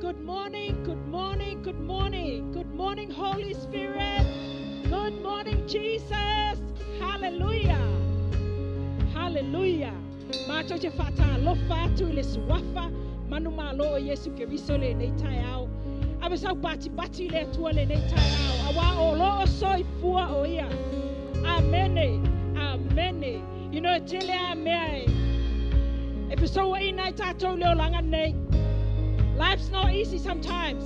Good morning, good morning, good morning. Good morning, Holy Spirit. Good morning, Jesus. Hallelujah. Hallelujah. Matou te faatalofa atu i le suafa manumalo o Iesu Keriso lenei taeao. Ave sau patipati i le Atua lenei taeao. Auā o lo o soifua o ia. Amene. Amene. You know, e tele a mea e e fesouaina ai tatou i le olaga nei. Life's not easy sometimes.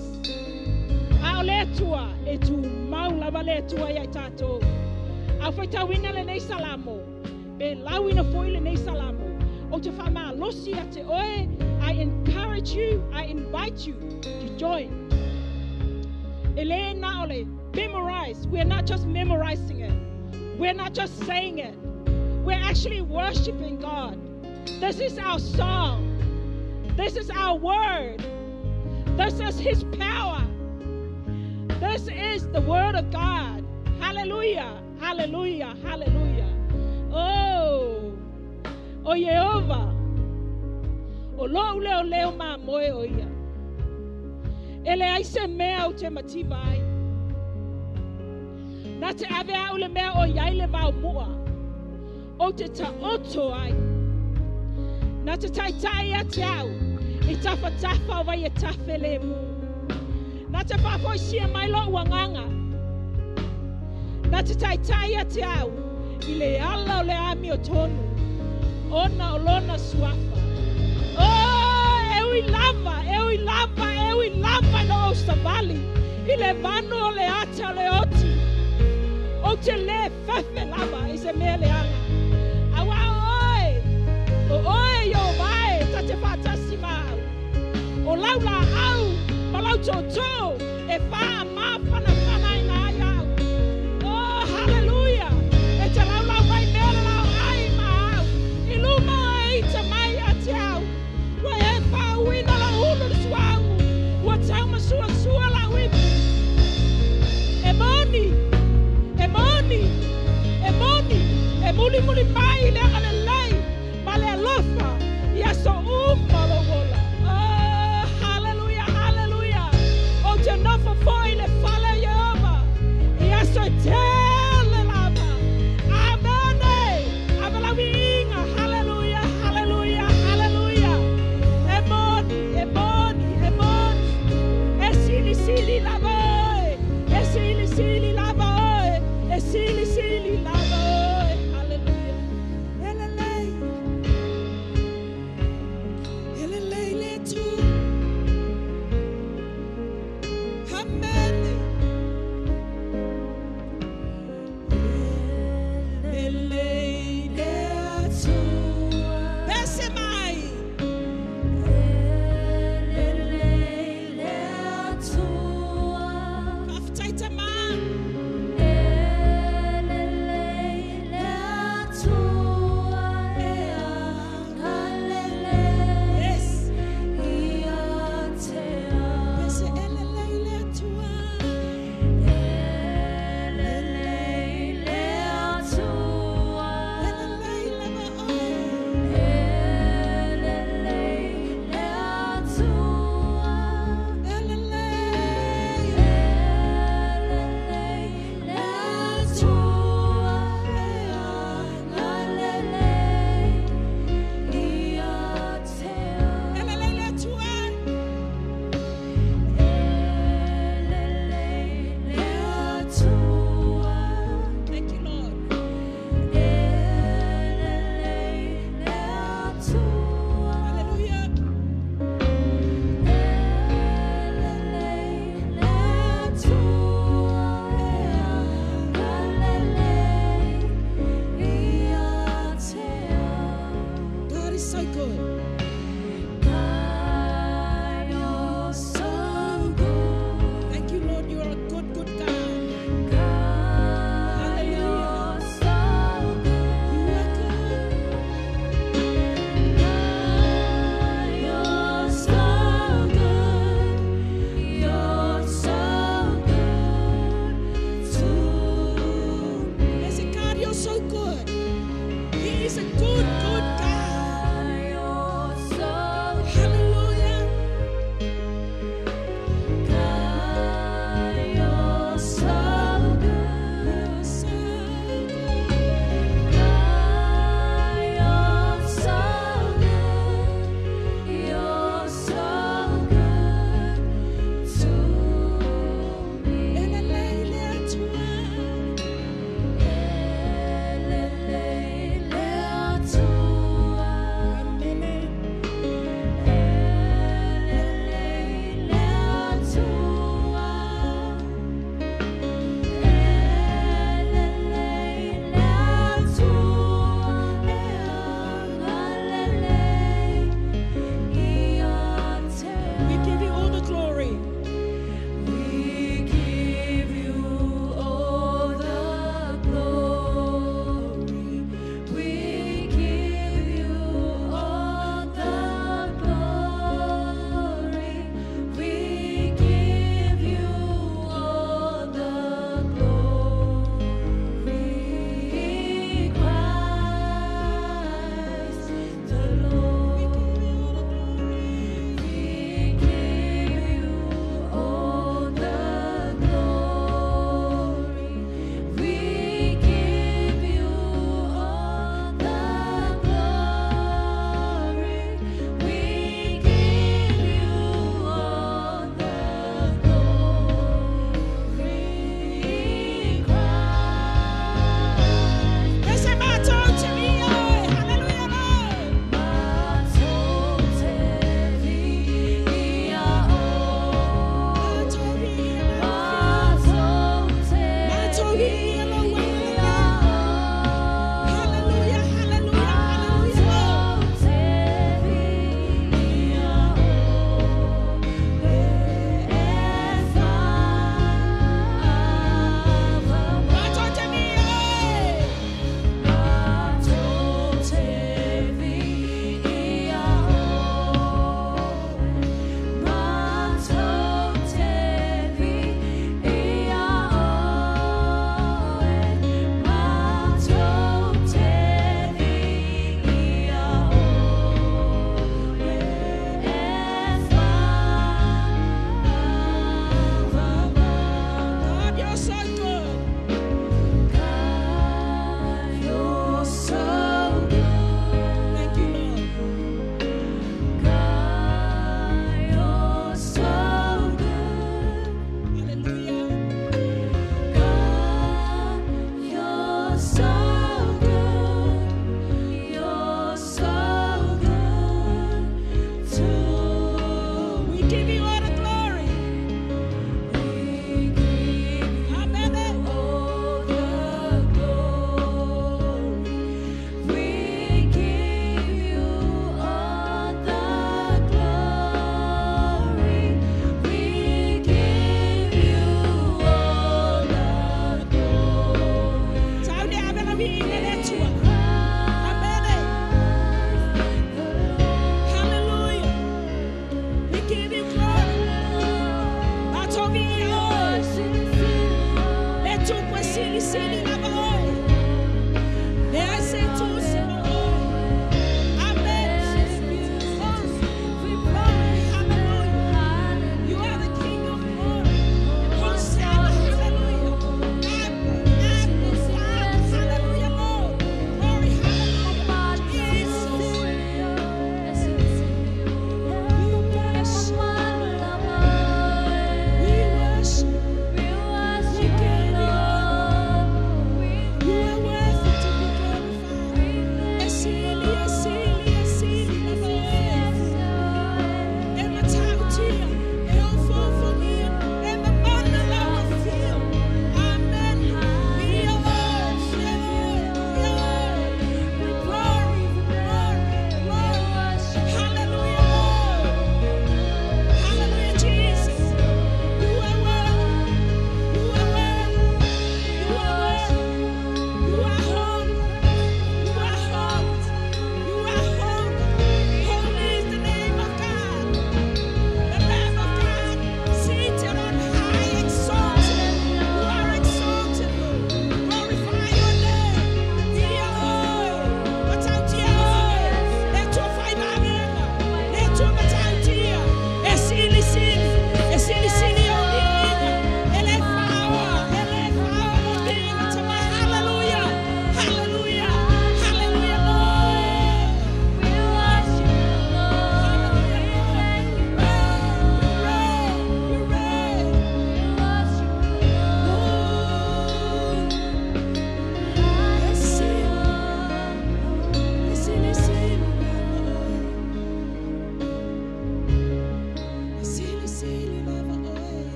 A o le Atua, e tumau lava le Atua ia i tatou. A faitauina lenei Salamo, pe lauina foi lenei Salamo, ou te faamalosi ia te oe, I encourage you, I invite you to join. E le na o le memorize. We are not just memorizing it. We're not just saying it. We're actually worshiping God. This is our song. This is our word. This is His power. This is the word of God. Hallelujah. Hallelujah. Hallelujah. Oh, o Iehova. O lou leoleo mamoe o ia. E leai se mea ou te mativa ai. Na te ave au i le mea o i ai le vaomua. Ou te taoto ai. Na te taitai ia te au i tafatafa o vai e tafe lemu. Na te faafoisia mai lou agaga. Na te taitai ia te au i le ala o le amiotonu. Ona o lona suafa. Oh, e ui lava, e ui lava, e ui lava ina ou savali i le vanu o le ata o le oti. Ou te lē fefe lava i se mea leaga. Auā o oe, o oe Ieova e, ta te faatasi ma au. O lau laau ma lau tootoo e faamafanafanaina ai au. Oh, haleluia! E te laulau mai mea le laoai ma au i luma o e ita mai ia te au. Ua e faauuina lou ulu i le suauu, ua taumasuasua lau ivi. E moni, e moni, e moni, e mulimuli mai le agalelei ma le alofa i aso uma o lou ola. Oh, haleluia, haleluia! Ou te nofo foi i le fale o Ieova i aso e tele lava. Amene! Ave lau viiga, haleluia, haleluia, haleluia! E moni, e moni, e moni, e silisili lava oe, e silisili lava oe, e silisili lava oe. Haleluia.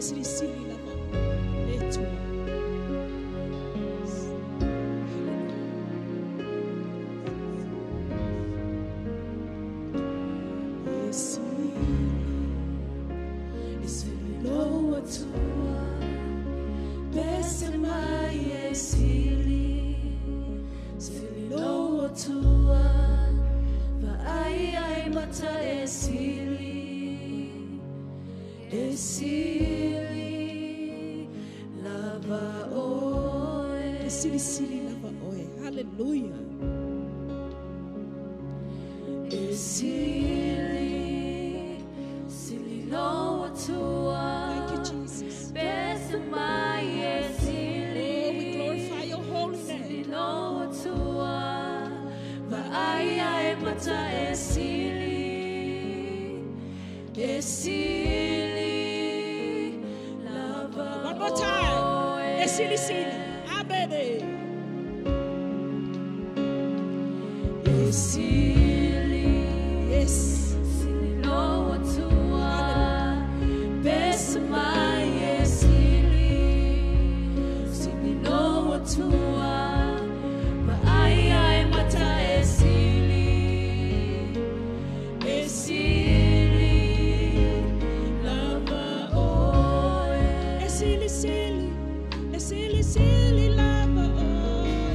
silisili lava le Atua. E sili, e sili lou Atua, pese mai e sili, sili lou Atua, vaai ai mata e sili, e sili lava oe. E sili sili lava oe. Hallelujah. E sili, sili lou Atua. Thank you, Jesus. Pese mai e sili. Oh, we glorify your holy name. Sili lou Atua, vaai ai mata e sili, e sili lava One more time. oe. E sili sili. Amen. E sili, Yes. sili lou Atua, pese mai e sili, sili lou Atua, vaai ai mata e sili, e sili lava oe. E sili sili, e sili sili lava oe.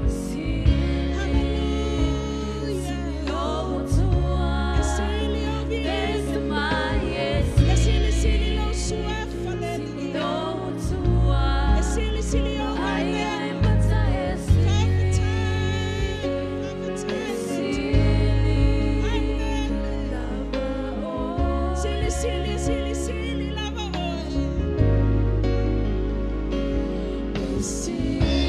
Sili, Hallelujah. sili lou Atua, E sili o pese viento. mai e E sili sili, sili lou sua falele. sili lou Atua, E sili sili o ai ai vai. mata e sili, Fafatai, sili Amen. lava oe. Sili sili sili sili lava oe. Sili,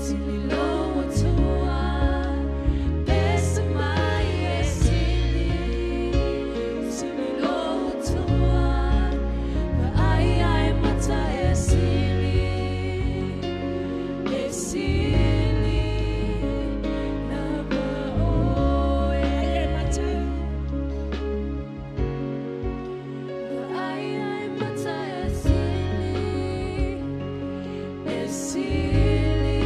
sili lou Atua, pese mai e sili, sili lou Atua, vaai ai mata e sili, e sili lava oe. Ai mata. Vaai ai mata e sili, e sili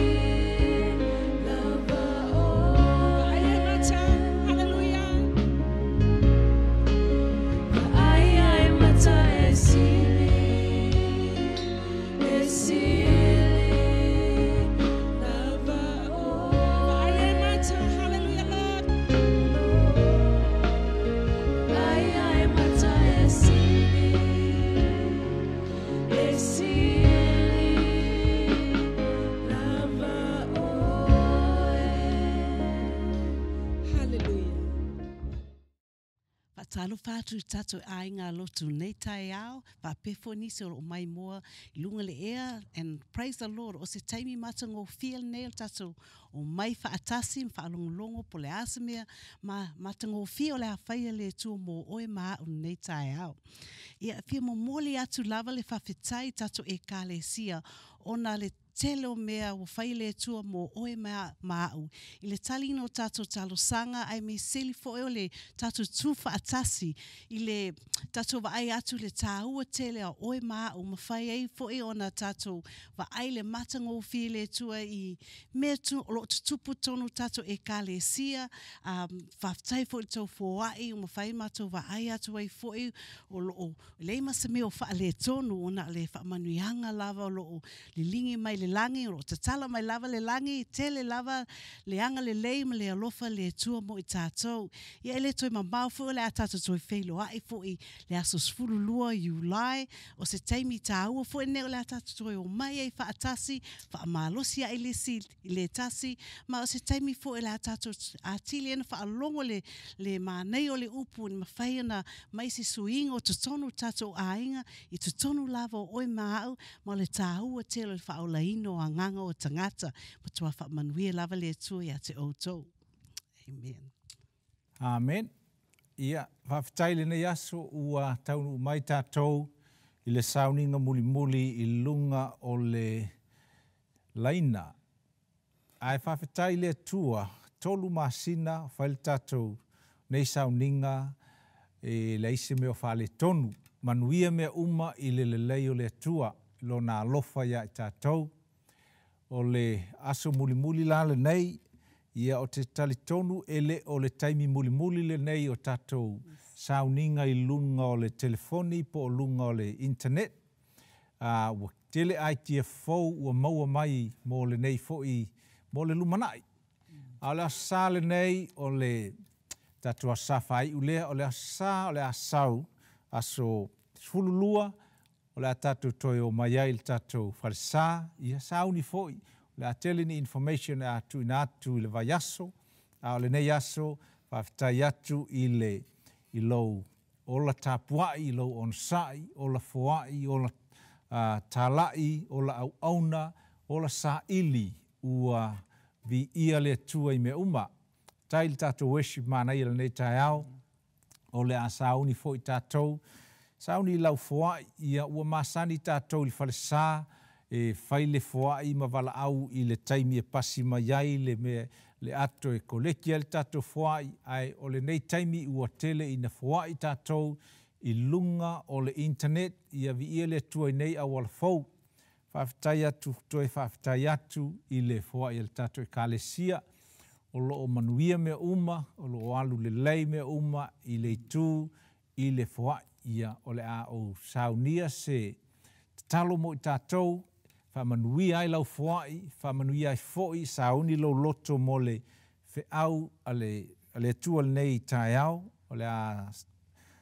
lava oe. Ai mata. Hallelujah. Vaai ai mata e sili, e sili lava oe. Ai mata. Hallelujah, Lord. Ai ai mata e sili, e sili lava oe. Hallelujah. Whaatalofa atu i tātou ai ngā lotu nei tai ao, whaapefo nisi o loo mai moa i lunga le ea, and praise the Lord, o se taimi mata ngō whia nei o tātou o mai whaatasi, whaalongolongo po le asamea, ma mata ngō whia o le awhaia le tua mō oe maa o nei tai ao. Ia, whia momoli atu lava le whawhetai tātou e kālesia, ona le tele o mea o whai le tua mō oe maau. I le talina o tātou talosanga ai me seli foe o le tātou tūwha atasi. I le tātou vaai atu le tāua tele a oe maau. Ma whai ai foe o nā tātou vaai le matangō whia le tua i mea tu, o lo tutupu tonu tātou e kālesia. Whawhtai foe tau fōai o ma whai mātou vaai atu ai foe o lo o leima se mea o wha le tonu o nā le whaamanuianga lava o lo o lilingi mai le langi, o lo tatala mai lava le langi, tele lava le anga le lei ma le alofa le tua mo i tātou. Ia ele toi mamau fo le a tātou toi wheilo ai fo i le aso 12 Iulai, o se taimi tāua fo e neo le a tātou toi o mai ai whaatasi, whaamalosi ai le si le tasi, ma o se taimi fo e le a tātou atili ena whaalongo le mānei o le upu ni mawhai ana mai se suinga o totonu tātou āinga, i totonu lava o oe maau, ma le tāua tele le whaolaino a nganga o tangata, ma tua whaamanuia lava le atua ia te outou. Amen. Amen. Ia, whawhetai le nei aso ua taunu mai tātou i le sauninga mulimuli i lunga o le laina. Ai whawhetai le atua, tolu masina whaile tātou nei sauninga e leise mea o whale tonu. Manuia mea uma i le lelei o le Atua, Lona alofa ia i tatou. O le aso mulimuli la lenei, ia ou te talitonu e le o le taimi mulimuli lenei o tatou sauniga i luga o le telefoni po o luga o le internet. Ua tele aitia fou ua maua mai mo lenei foi mo le lumanai. A o le Aso Sa lenei o le tatou Aso Sa faaiu lea, o le Aso Sa o le a sau, aso 12, o le a tatou toe omai ai i le tatou falesa, ia sauni foi, o le a tele ni information e a tuuina atu i le vaiaso, a o lenei aso, faafetai atu i le i lou ola tapuai, i lou onosai, ola foai, ola talai, ola auauna, ola saili, ua viia le Atua i mea uma. Faafetai i le tatou worship manaia i lenei taeao, o le a sauni foi tatou, sauni i lau foai, ia ua masani tatou i le falesa, e fai le foai ma valaau i le taimi e pasi mai ai le mea le ato e koleki ai le tatou foai, ae o lenei taimi ua tele ina foai tatou i luga o le internet, ia viia le Atua i nei auala fou. Faafetai atu, toe faafetai atu i le foai a le tatou Ekalesia, o lo o manuia mea uma, o lo o alu lelei mea uma i le itu i le foai. Ia, o le a ou saunia se tatalo mo i tatou, faamanuia ai lau foai, faamanuia ai foi, sauni lou loto mo le feau a le, a le Atua lenei taeao, o le a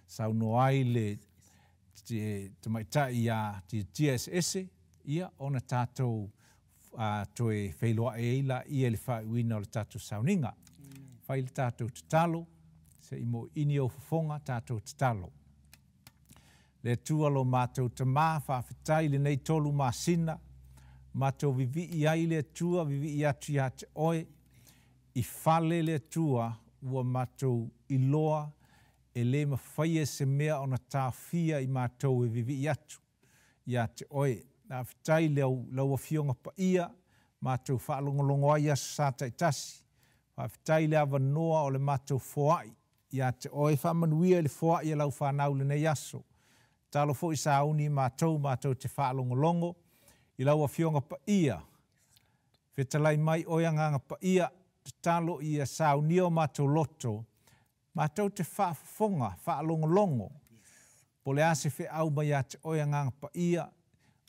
saunoa ai le tamaitai ia Tiatia Eseese, ia ona tatou toe feiloai ai laia i le faaiuina o le tatou sauniga. Fai le tatou tatalo, se i moiini ou fofoga, tatou tatalo. Le Atua lo matou Tama, faafetai i lenei 3 masina, matou vivii ai le Atua, vivii atu ia te Oe, i fale le Atua, ua matou iloa e le mafaia se mea ona taofia i matou e vivii atu ia te Oe. Faafetai i lau Afioga Paia, matou faalogologo ai i Aso Sa taitasi. Faafetai i le avanoa o le matou foai ia te Oe, faamanuia i le foai a lau fanau i lenei aso. Tatalo foi sauni matou, matou te faalogologo i lau Afioga Paia. Fetalai mai Oe Agaga Paia, tatalo ia saunia o matou loto, matou te faafofoga, faalogologo, po o le a se feau mai ia te Oe Agaga Paia,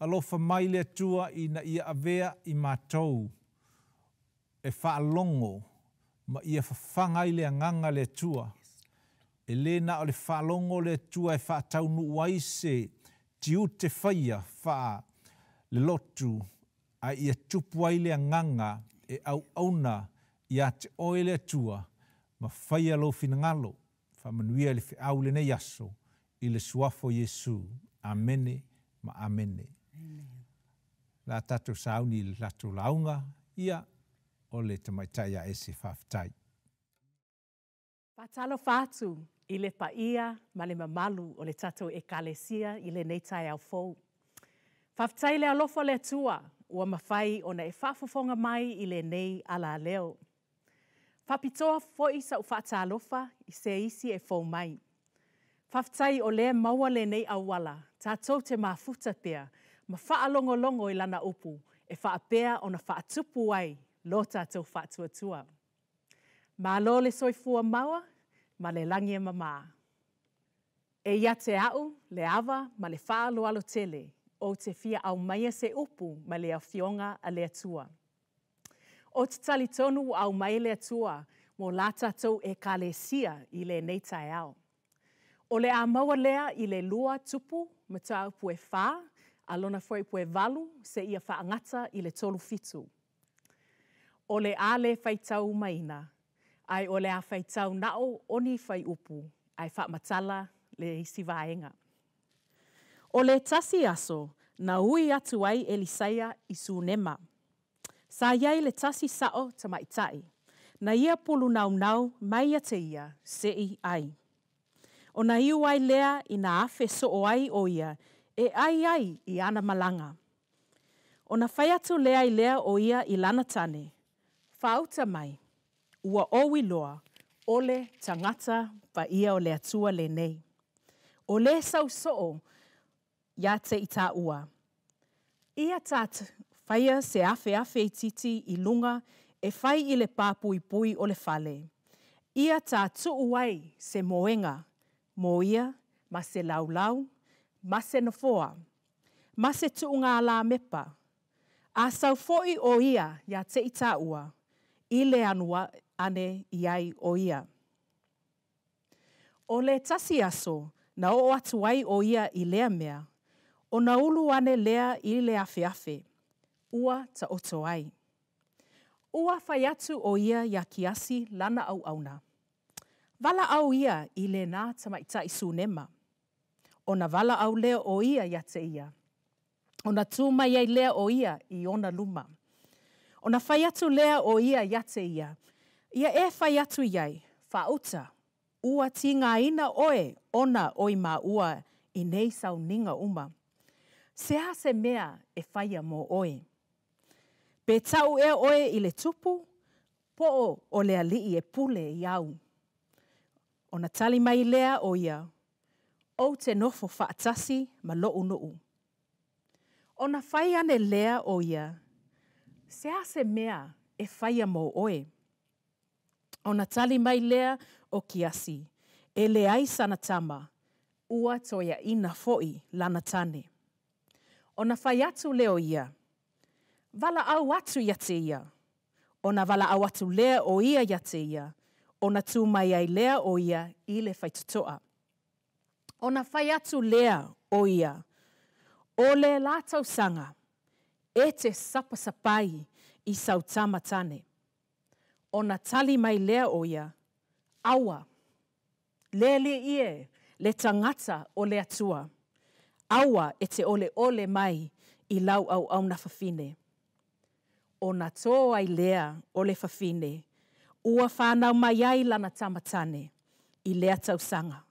alofa mai le Atua ina ia avea i matou e faalogo ma ia fafaga ai le agaga le Atua. E le na o le faalogo le Atua e faataunuu ai se tiute faia faa le lotu, ae ia tupu ai le agaga e auauna ia te Oe le Atua, ma faia lou finagalo. Faamanuia i le feau i lenei aso, i le suafa o Iesu. Amene ma amene. La tatou sauni i le latou lauga, ia, o le tamaitai ia Ese, faafetai. Faatalofa atu i le paia ma le mamalu o le tatou Ekalesia i lenei taeao fou. Faafetai le alofa o le Atua ua mafai ona e faafofoga mai i lenei alaleo. Faapitoa foi sa'u faatalofa i se isi e fou mai. Faafetai o lea maua lenei auala tatou te mafuta pea ma faalogologo i lana upu e faapea ona faatupu ai lo tatou faatuatua. Malo le soifua maua ma le lagi e mama. E ia te a'u le ava ma le faaaloalo tele ou te fia aumaia se upu mai le Afioga a le Atua. Ou te talitonu ua aumai le Atua mo la tatou Ekalesia i lenei taeao. O le a maua lea i le 2 Tupu mataupu e 4 a lona fuaiupu e 8 seia faagata i le 3 7. O le a le faitau umaina, ae o le a faitau na'o o ni fuaiupu ae faamatala le isi vaega. O le tasi aso na ui atu ai Elisaia i Sunema. Sa iai le tasi sa'o tamaitai, na ia pulu naunau mai ia te ia se'i ai. Ona iu ai lea ina afe soo ai o ia e ai ai i ana malaga. Ona fai atu lea i lea o ia i lana tane, Faauta mai, ua ou iloa, o le tagata paia o le Atua lenei. O lē sau so'o iā te i tāua. Ia tā faia se afeafe itiiti i luga e fai i le pāpuipui o le fale. Ia tā tu'u ai se moega mo ia ma se laulau, ma se nofoa, ma se tu'ugalāmepa. A sau fo'i o ia iā te i tāua, i le anu ane i ai o ia. O le tasi aso na o'o atu ai o ia i lea mea, ona ulu ane lea i le afeafe, ua ta'oto ai. Ua fai atu o ia iā Kiasi lana auauna, Valaau ia i lenā tamaitai Sunema. Ona valaau lea o ia iā te ia, ona tū mai ai lea o ia i ona luma. Ona fai atu lea o ia iā te ia, Ia e fai atu i ai, Faauta, ua tigaina oe ona o i māua i nei sauniga uma. Se a se mea e faia mō oe? Pe ta'u ea oe i le tupu, po'o o le ali'i e pule i au? Ona tali mai lea o ia, Ou te nofo fa'atasi ma lo'u nu'u. Ona fai ane lea o ia, Se a se mea e faia mō oe? Ona tali mai lea o Kiasi, E leai sana tama, ua toeaina fo'i lana tane. Ona fai atu lea o ia, Valaau atu ia te ia. Ona valaau atu lea o ia ia te ia, ona tū mai ai lea o ia i le faitotoa. Ona fai atu lea o ia, O le la tausaga, e te sapasapai i sau tama tane. Ona tali mai lea o ia, Aua! Le alii e, le tagata o le Atua, aua e te oleole mai i lau auauna fafine. Ona tō ai lea o le fafine, ua fanau mai ai lana tama tane i lea tausaga,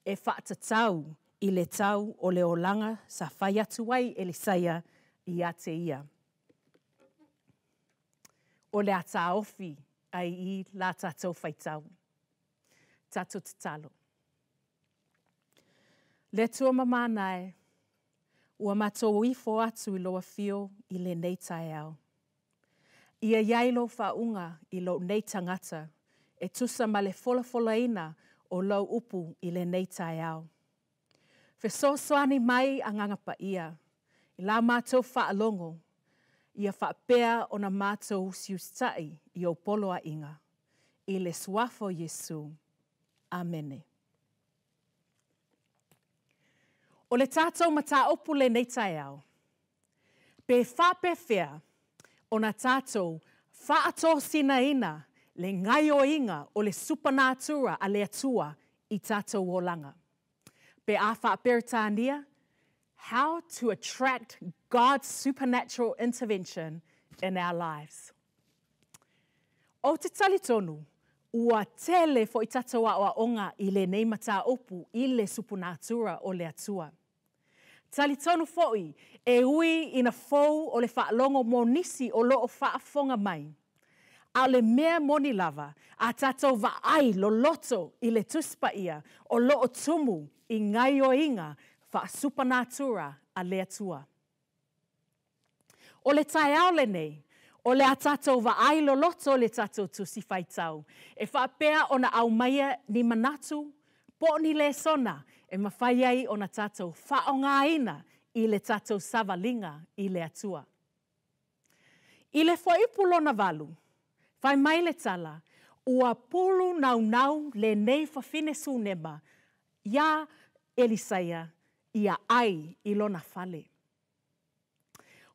e faatatau i le tau o le olaga sa fai atu ai Elisaia ia te ia. O le a taofi ai i la tatou faitau. Tatou tatalo. Le Atua mamana e, ua matou ifo atu i Lou Afio i lenei taeao. Ia i ai Lou faauga i lou nei tagata e tusa ma le folafolaina o Lou upu i lenei taeao. Fesoasoani mai Agaga Paia i la matou faalogo, ia faapea ona matou usiusita'i i Ou poloaiga. I le Suafa o Iesu. Amene. O le tatou mataupu lenei taeao, pe faapefea ona tatou faatosinaina le gaioiga o le supanatura a le Atua i tatou olaga. Pe a faa-Peretania, How to attract God's supernatural intervention in our lives. Ou te talitonu, ua tele fo'i tatou aoaoga i lenei mataupu i le supunatura o le Atua. Talitonu fo'i, e ui ina fou o le faalogo mo nisi o lo'o faafofoga mai. A o le mea moni lava, a tatou vaai loloto i le Tusi Paia o lo'o tumu i gaioiga faasupenatura a le Atua. O le taeao lenei, o le a tatou vaai loloto le tatou Tusi Faitau, e faapea ona aumaia ni manatu po o ni lesona e mafai ai ona tatou faaaogaina i le tatou savaliga i le Atua. I le fuaiupu lona valu, fai mai le tala, ua pulu naunau lenei fafine Sunema iā Elisaia ia ai i lona fale.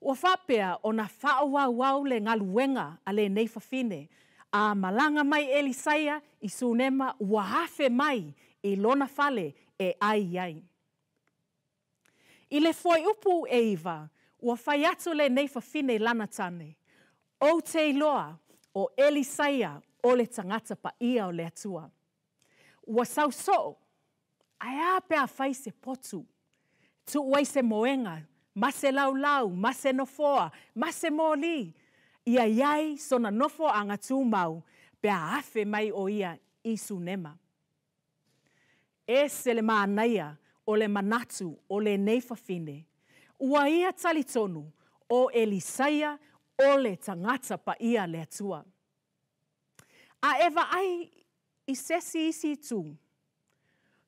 Ua faapea ona faaauauau le galuega a lenei fafine, a malaga mai Elisaia i Sunema ua afe mai i lona fale e ai ai. I le fuaiupu e iva, ua fai atu lenei fafine i lana tane, Ou te iloa o Elisaia o le tagata paia o le Atua. Ua sau soo, ae a pe a fai se potu? Tuu ai se moega, ma se laulau, ma se nofoa, ma se moli, ia i ai sona nofoaga tumau pe a afe mai o ia i Sunema. Ese le manaia o le manatu o lenei fafine, ua ia talitonu o Elisaia o le tagata paia a le Atua. A e vaai i se isi isi itu,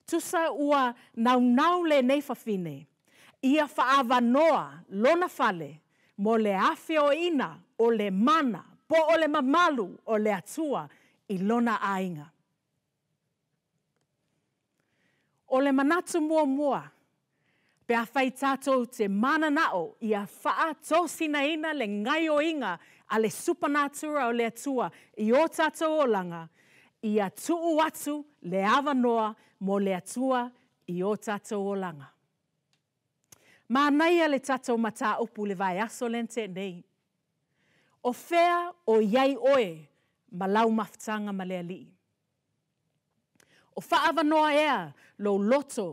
tusa ua naunau lenei fafine ia faaavanoa lona fale mo le afioina o le mana po o le mamalu o le Atua i lona aiga. O le manatu muamua, pe afai tatou te mananao ia faatosinaina le gaoioiga a le supanatura o le Atua i o tatou olaga, ia tuu atu le avanoa mo le Atua i o tatou olaga. Manaia le tatou mataupu i le vaiaso lea na tea nei. O fea o i ai oe ma lau mafutaga ma le Alii? O faaavanoa ea lou loto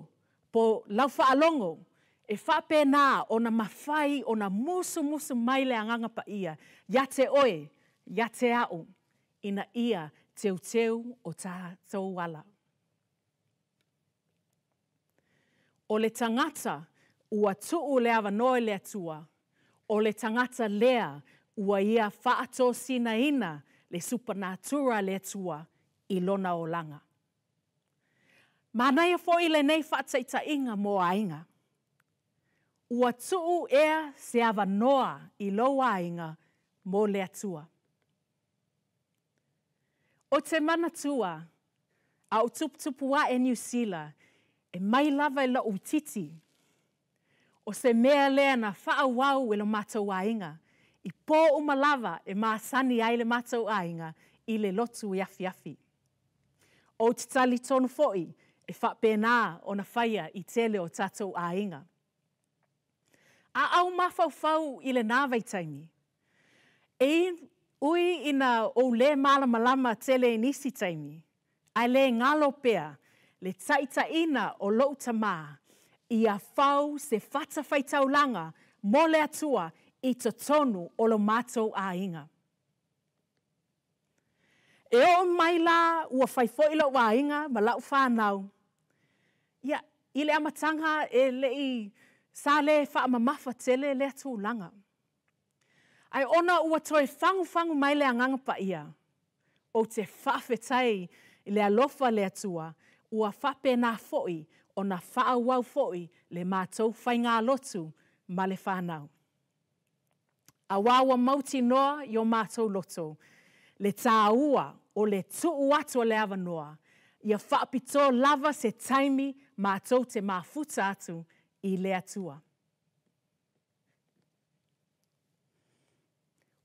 po lau faalogo e faapena ona mafai ona musumusu mai le Agaga Paia ia te oe, ia te au, ina ia teuteu o tatou ala. O le tagata ua tuu le avanoa i le Atua, o le tagata lea ua ia faatosinaina le supanatura a le Atua i lona olaga. Manaia foi lenei faataitaiga mo aiga. Ua tuu ea se avanoa i lou aiga mo le Atua. Ou te manatua a o tuputupu ae Niu Sila e mai lava i lou itiiti. O se mea lea na faaauau e lo matou aiga, i pō uma lava e masani ai le matou aiga i le lotu i afiafi. Ou te talitonu foi e faapena ona faia i tele o tatou aiga. A ou mafaufau i lena vaitaimi, e ui ina ou lē malamalama tele i nisi taimi, ae le galo pea le taitaiina o lou tamā ia fau se fatafaitaulaga mo le Atua i totonu o lo matou aiga. E oo mai la ua fai foi lou aiga ma lau fanau. Ia, i le amataga e le i sa le faamamafa tele lea tulaga. Ae ona ua toe fagufagu mai le Agaga Paia, ou te faafetai i le alofa o le Atua ua faapena foi ona faaauau foi le matou faigalotu ma le fanau. Auā ua mautinoa i o matou loto le tāua o le tuu atu o le avanoa ia faapitoa lava se taimi matou te mafuta atu i le Atua.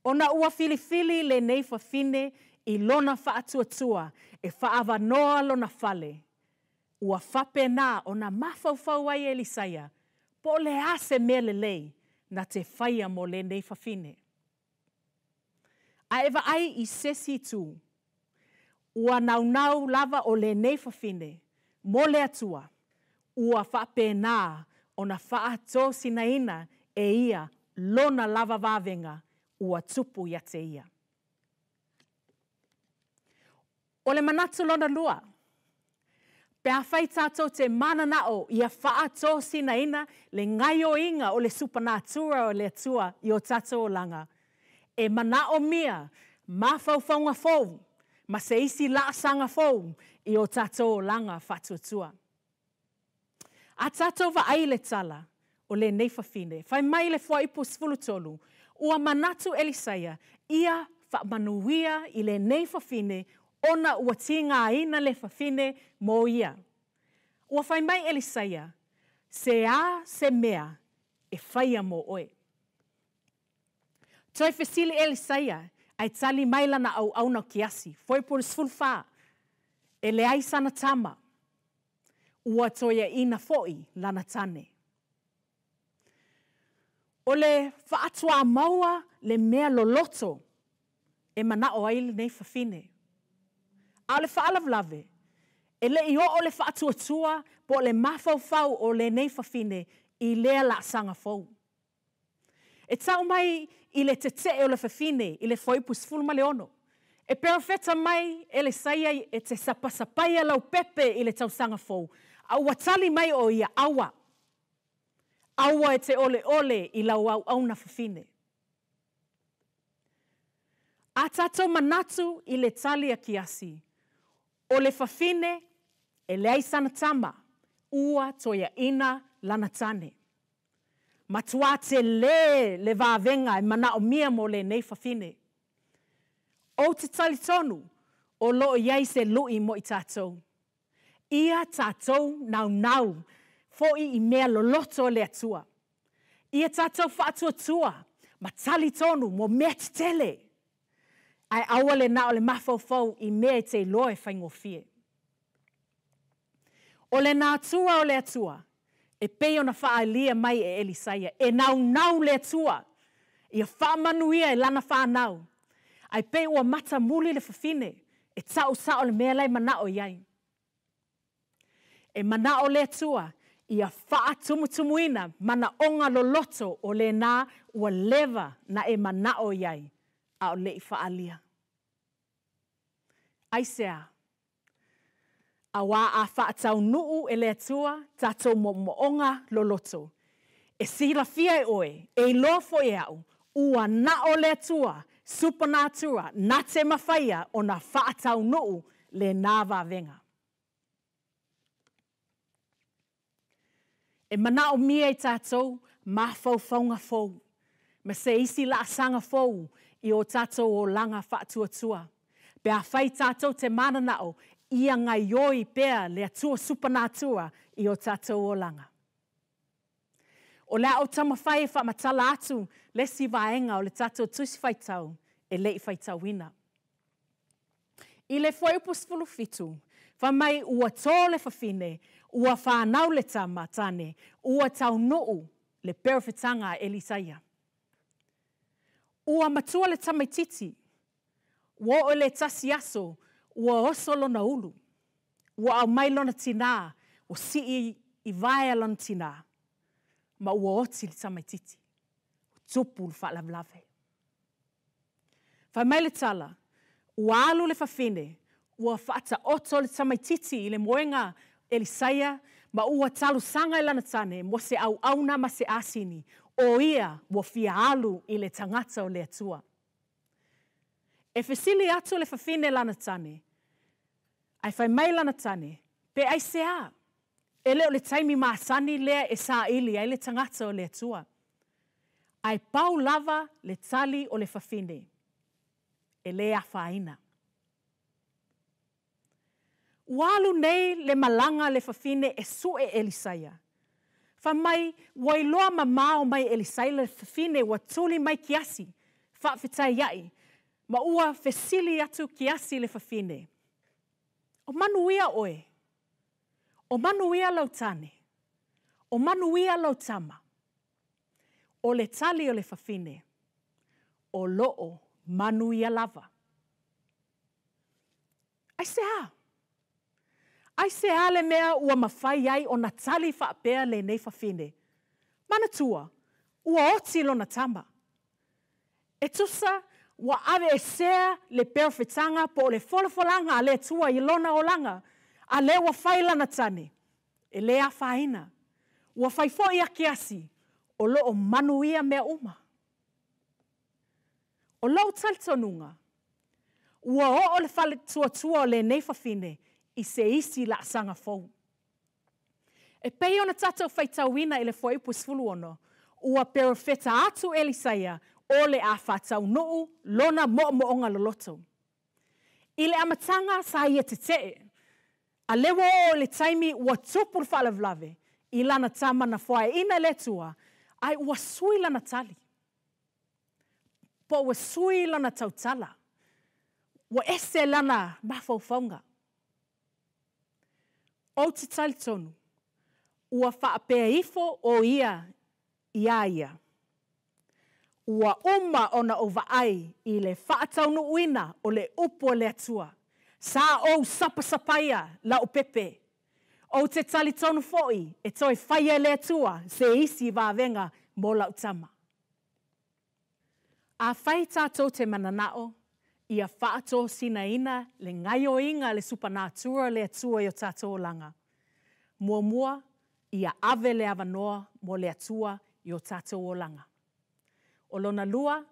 Ona ua filifili lenei fafine i lona faatuatua e faaavanoa lona fale, ua faapena ona mafaufau ai Elisaia po o le a se mea lelei na te faia mo lenei fafine. A e vaai i se isi itu, ua naunau lava o lenei fafine mo le Atua, ua faapena ona faatosinaina e ia lona lava vavega ua tupu ia te ia. O le manatu lona lua, pe afai tatou te mananao ia faatosinaina le gaoioiga o le supanatura o le Atua i o tatou olaga, e manaomia mafaufauga fou ma se isi laasaga fou i o tatou olaga faatuatua. A tatou vaai i le tala o lenei fafine, fai mai le Fuaiupu 13, Ua manatu Elisaia ia faamanuia i lenei fafine ona ua tigaina le fafine mo ia. Ua fai mai Elisaia, Se a se mea e faia mo oe? Toe fesili Elisaia, ae tali mai lana auauna o Kiasi, Fuaiupu 14, E leai sana tama, ua toeaina foi lana tane. O le faatuamaua le mea loloto e manao ai lenei fafine. A o le faalavelave, e le i oo le faatuatua po o le mafaufau o lenei fafine i lea laasaga fou. E tau mai i le tetee o le fafine i le Fuaiupu 16, E perofeta mai Elisaia e te sapasapaia lau pepe i le tausaga fou, A ua tali mai o ia, aua. Aua e te oleole i lau auauna fafine. A tatou manatu i le tali a Kiasi, o le fafine e leai sana tama, ua toeaina lana tane. Matua telē le vavega e manaomia mo lenei fafine. Ou te talitonu o loo i ai se lu'i mo i tatou. Ia tatou naunau fo'i i mea loloto a le Atua. Ia tatou faatuatua ma talitonu mo mea tetele, ae aua le na o le mafaufau i mea e te iloa e faigofie. O le natura o le Atua, e pei ona faaalia mai e Elisaia, e naunau le Atua ia faamanuia e lana fanau, ae pei ua matamuli le fafine e ta'u sa'o le mea la e mana'o i ai. E mana'o le Atua ia faatumutumuina manaoga loloto o lena ua leva na e mana'o i ai a o le'i faaalia. Aisea? Auā a faataunuu e le Atua tatou moomooga loloto, e silafia e oe, e iloa foi e a'u, ua na o le Atua supernatural na te mafaia ona faataunuu lenā vavega. E manaomia i tatou mafaufauga fou ma se isi laasaga fou i o tatou olaga faatuatua, pe afai tatou te mananao ia gaioi pea le Atua supernatural i o tatou olaga. O le a ou taumafai e faamatala atu le isi vaega o le tatou Tusi Faitau e le i faitauina. I le Fuaiupu 17, fai mai ua tō le fafine, ua fanau le tama tane, ua taunuu le perofetaga a Elisaia. Ua matua le tamaititi, ua oo i le tasi aso, ua oso lona ulu. Ua aumai lona tinā, ua sii i vae lona tinā, ma ua oti le tamaititi. Ua tupu le faalavelave. Fai mai le tala, ua alu le fafine, ua faataoto le tamaititi i le moega Elisaia ma ua talosaga i lana tane mo se auauna ma se asini, o ia ua fia alu i le tagata o le Atua. E fesili atu le fafine lana tane, ae fai mai lana tane, pe aisea? E le o le taimi masani lea e saili ai le tagata o le Atua. Ae pau lava le tali o le fafine, e lē afaina. Ua alu nei le malaga a le fafine e su'e Elisaia. Fai mai ua iloa mamao mai Elisaia le fafine ua tuli mai Kiasi, faafetai ma ua fesili atu Kiasi i le fafine, O manuia oe? O manuia lou tane? O manuia lou tama? O le tali o le fafine, o loo manuia lava. Aisea? Aisea le mea ua mafai ai ona tali faapea lenei fafine? Manatua, ua oti lona tama. E tusa ua aveesea le perofetaga po o le folafolaga a le Atua i lona olaga, a lea ua fai lana tane, e lē afaina. Ua fai foi a Kiasi, o loo manuia mea uma. O lou talitonuga, ua oo le faatuatua o lenei fafine i se isi laasaga fou. E pei ona tatou faitauina i le Fuaiupu 16, ua perofeta atu Elisaia o le a faataunuu lona moomooga loloto. I le amataga sa ia tetee, a lea ua oo i le taimi ua tupu le faalavelave i lana tama na foaeina e le Atua, ae ua sui lana tali, po ua sui lana tautala, ua ese lana mafaufauga. Ou te talitonu, ua faapea ifo o ia iā ia, Ua uma ona ou vaai i le faataunuuina o le upu a le Atua. Sa ou sapasapaia lau pepe. Ou te talitonu foi e toe faia e le Atua se isi vavega mo lau tama. Afai tatou te mananao ia faatosinaina le gaioiga a le supernatural a le Atua i o tatou olaga. Muamua, ia ave le avanoa mo le Atua i o tatou olaga. O lona lua,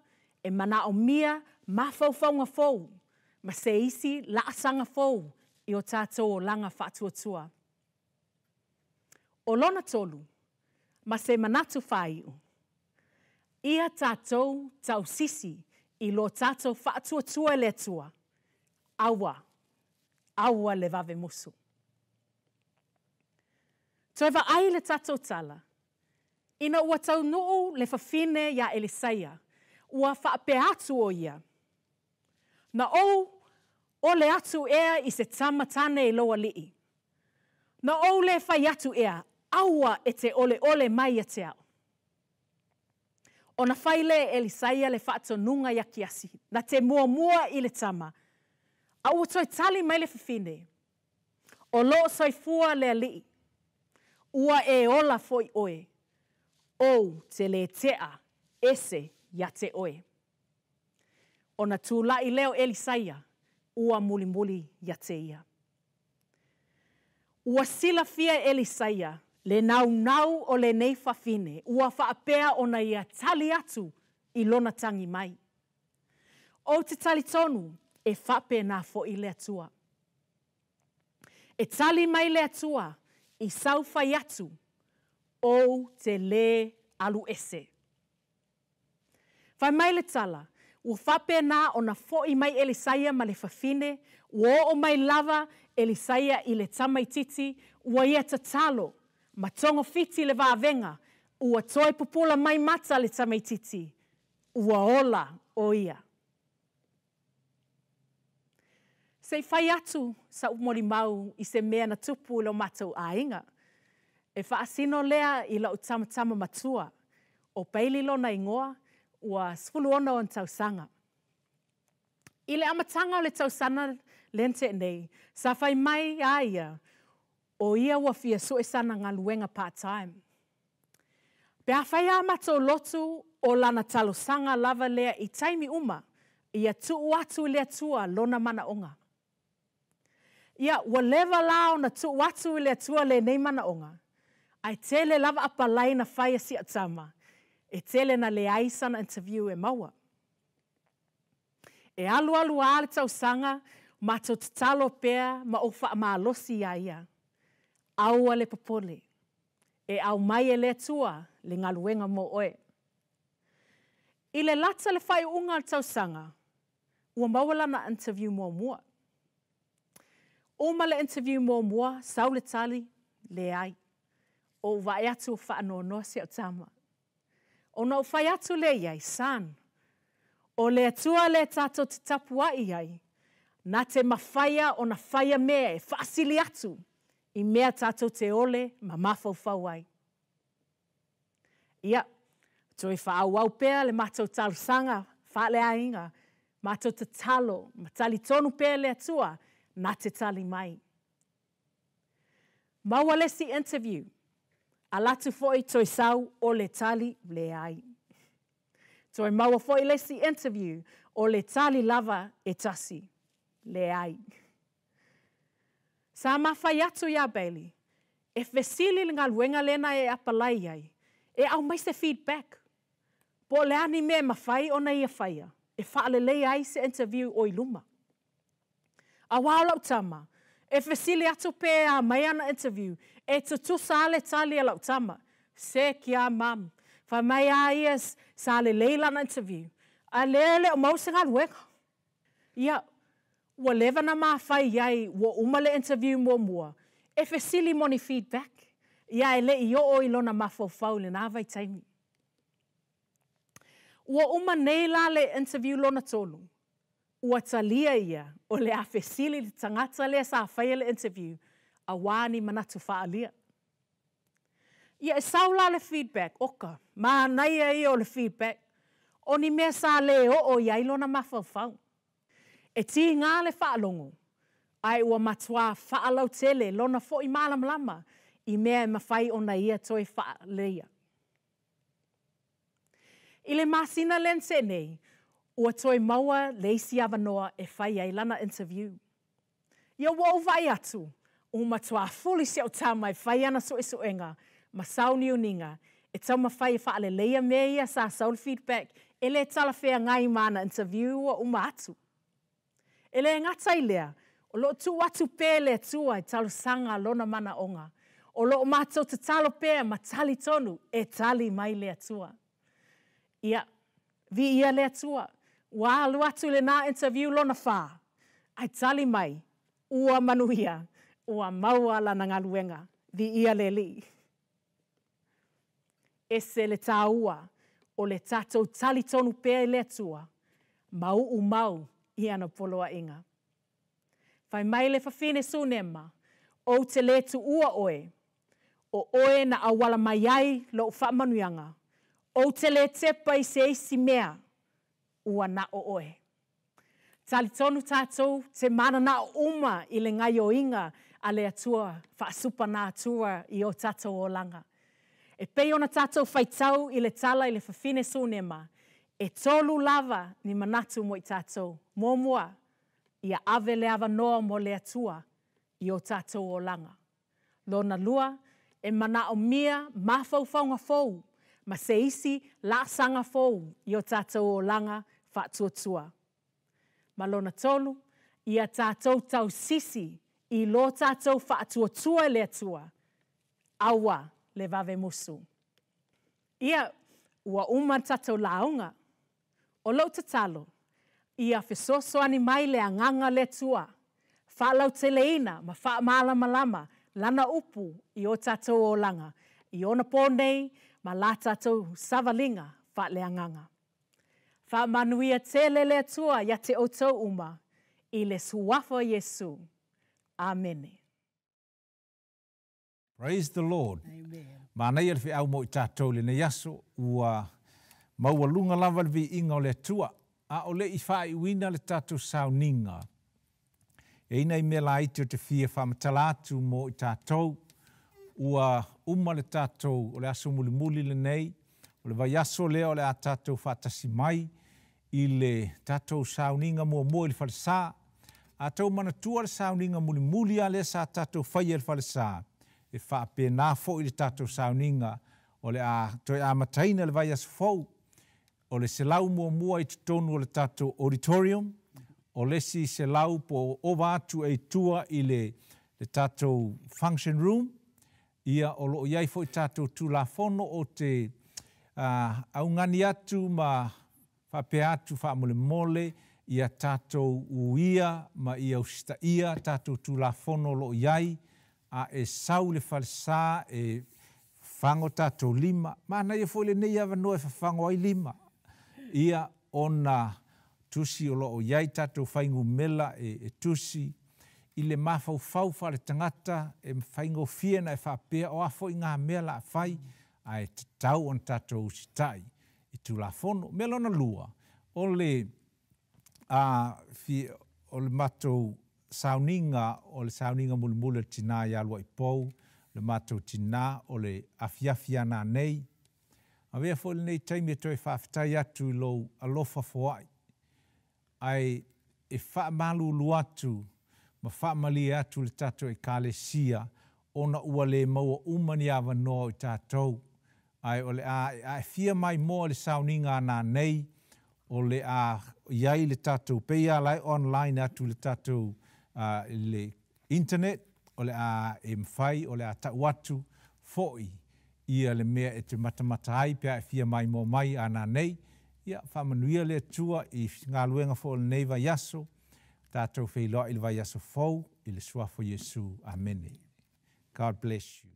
e manaomia mafaufauga fou ma se isi laasaga fou i o tatou olaga faatuatua. O lona tolu, ma se manatu faaiu, ia tatou tausisi i lo tatou faatuatua i le Atua, aua, aua le vave musu. Toe vaai le tatou tala, ina ua taunuu le fafine iā Elisaia, ua faapea atu o ia, Na ou ole atu ea i se tama tane i lou alii? Na ou le fai atu ea, Aua e te oleole mai ia te au? Ona fai lea e Elisaia le faatonuga ia Kiasi, na te muamua i le tama, a ua toe tali mai le fafine, O loo soifua le Alii, ua e ola foi oe, ou te le tea ese ia te oe. Ona tulai lea o Elisaia, ua mulimuli ia te ia. Ua silafia e Elisaia le naunau o lenei fafine ua faapea ona ia tali atu i lona tagi mai. Ou te talitonu e faapena foi le Atua. E tali mai le Atua i sau fai atu, Ou te lē alu ese. Fai mai le tala, ua faapena ona foʻi mai Elisaia ma le fafine, ua oo mai lava Elisaia i le tamaitiiti, ua ia tatalo, ma togafiti le vavega, ua toe pupula mai mata le tamaitiiti, ua ola o ia. Se i fai atu sa'u molimau i se mea na tupu i lo matou aiga. E faasino lea i la'u tamatama matua, o Bailey lona igoa, ua 16 ona tausaga. I le amataga o le tausana lea na te'e nei, sa fai mai a ia o ia ua fia sue sana galuega part-time. Pe afai a matou lotu o lana talosaga lava lea i taimi uma, ia tuu atu i le Atua lona manaoga. Ia, ua leva la ona tuu atu i le Atua lenei manaoga, ae tele lava apalai na fai a si au tama, e tele na leai sana interview e maua. E alualu a le tausaga, matou tatalo pea ma ou faamalosi iā ia. Aua le popole. E aumai e le Atua le galuega mo oe. I le lata le faaiuga o le tausaga, ua maua lana interview muamua. Uma le interview muamua, sau le tali, leai. Ou vaai atu ua faanoanoa si au tama. Ona ou fai atu lea i ai, Son, o le Atua lea tatou te tapuai i ai, na te mafaia ona faia mea e faasili atu i mea tatou te ole ma mafaufau ai. Ia, toe faaauau pea le matou talosaga faaleaiga, matou tatalo ma talitonu pea le Atua na te tali mai. Maua le isi interview, ala atu foi toe sau o le tali leai. Toe maua foi le isi interview, o le tali lava e tasi, leai. Sa ma fai atu iā Bailey, e fesili le galuega lena e apalai ai, e aumai se feedback. Po o le a ni mea e mafai ona ia faia e faaleleia ai se interview o i luma. Auā o lau tama, e fesili atu pe a mai ana interview, e tutusa a le tali a lau tama, Se kia mum, fai mai a ia sa lelei lana interview, ae lea e le o maua se galuega. Ia, ua leva na ma fai i ai ua uma le interview muamua, e fesili mo ni feedback, ia e le i oo i lona mafaufau i lena vaitaimi. Ua uma nei la le interview lona tolu, ua talia ia o le a fesili le tagata lea sa faia le interview auā ni manatu faaalia. Ia e sau la le feedback, oka, manaia ia o le feedback, o ni mea sa le oo i ai lona mafaufau. E tiga le faalogo, ae ua matuā faalautele lona foi malamalama i mea e mafai ona ia toe faaleleia. I le masina lea na tea nei, ua toe maua le isi avanoa e fai ai lana interview. Ia ua ou vaai atu, Ua matuā fuli si au tama e fai ana suesuega ma sauniuniga e taumafai e faaleleia mea ia sa sau le feedback e le talafeagai ma ana interview ua uma atu. E le gata i lea, o lo o tuu atu pea e le Atua i talosaga lona manaoga. O lo o matou tatalo pea ma talitonu e tali mai le Atua. Ia, viia le Atua, ua alu atu lena interview lona fa, ae tali mai, ua manuia, ua maua lana galuega. Viia le Alii. Ese le tāua o le tatou talitonu pea i le Atua ma uu mau i ana poloaiga. Fai mai le fafine Sunema, Ou te lē tuua oe, o oe na auala mai ai lou faamanuiaga, ou te lē tepa i se isi mea, ua na o oe. Talitonu tatou te mananao uma i le gaioiga a le Atua faasupanatura i o tatou olaga. E pei ona tatou faitau i le tala i le fafine Sunema, e tolu lava ni manatu mo i tatou. Muamua, ia ave le avanoa mo le Atua i o tatou olaga. Lona lua, e manaomia mafaufauga fou ma se isi laasaga fou i o tatou olaga faatuatua. Ma lona tolu, ia tatou tausisi i lo tatou faatuatua i le Atua, aua le vave musu. Ia, ua uma le tatou lauga. O lou tatalo, ia fesoasoani mai le Agaga o le Atua, faalauteleina ma faamalamalama Lana upu i o tatou olaga i ona pō nei ma la tatou savaliga faaleagaga. Faamanuia tele le Atua ia te outou uma, i le Suafa o Iesu. Amene. Praise the Lord. Manaia le feau mo i tatou i lenei aso, ua maualuga lava le viiga o le Atua, a o le i faaiuina le tatou sauniga. E i ai nai mea laiti ou te fia faamatala atu mo i tatou, ua uma le tatou, o le aso mulimuli lenei, o le vaiaso lea o le a tatou faatasi mai i le tatou sauniga muamua i le falesa. A outou manatua le sauniga mulimuli lava lea sa tatou faia i le falesa, e faapena foi le tatou sauniga o le a toe amataina i le vaiaso fou, o le 101 i totonu o le tatou auditorium, o le isi 100 po o ova atu e i tua i le tatou function room, ia o lo o i ai foi tatou Tulafono ou te augani atu ma faapea atu faamolemole ia tatou uia ma ia usitaia tatou Tulafono o lo o i ai, a e sau i le falesa e fafago tatou lima, manaia foi lenei avanoa e fafago ai lima, ia ona tusi o lo o i ai tatou fuainumera e tusi i le mafaufau faaletagata e faigofie ona e faapea o a foi ngā mea o le a fai, ae tatau ona tatou usitai i Tulafono. O mea lona lua, o le a, o le matou sauniga, o le sauniga mulimuli a le tina ia Luaipou, le matou tina o le afiafi a nanei. Avea foi lenei taimi e toe faafetai atu i lou alofa foai, ae e faamalulu atu ma faamalie atu i le tatou Ekalesia ona ua le maua uma ni avanoa o i tatou, ae o le a e aafia maimoa i le sauniga a nanei, o le a i ai le tatou, pei lava la e online atu i le tatou i le internet, o le a e mafai, o le a tau atu foi ia le mea e te matamata ai pe a e fia maimoa mai a nanei. Ia, faamanuia le Atua i galuega foi o lenei vaiaso, tatou feiloai i le vaiaso fou i le Suafa o Iesu. Amene. God bless you.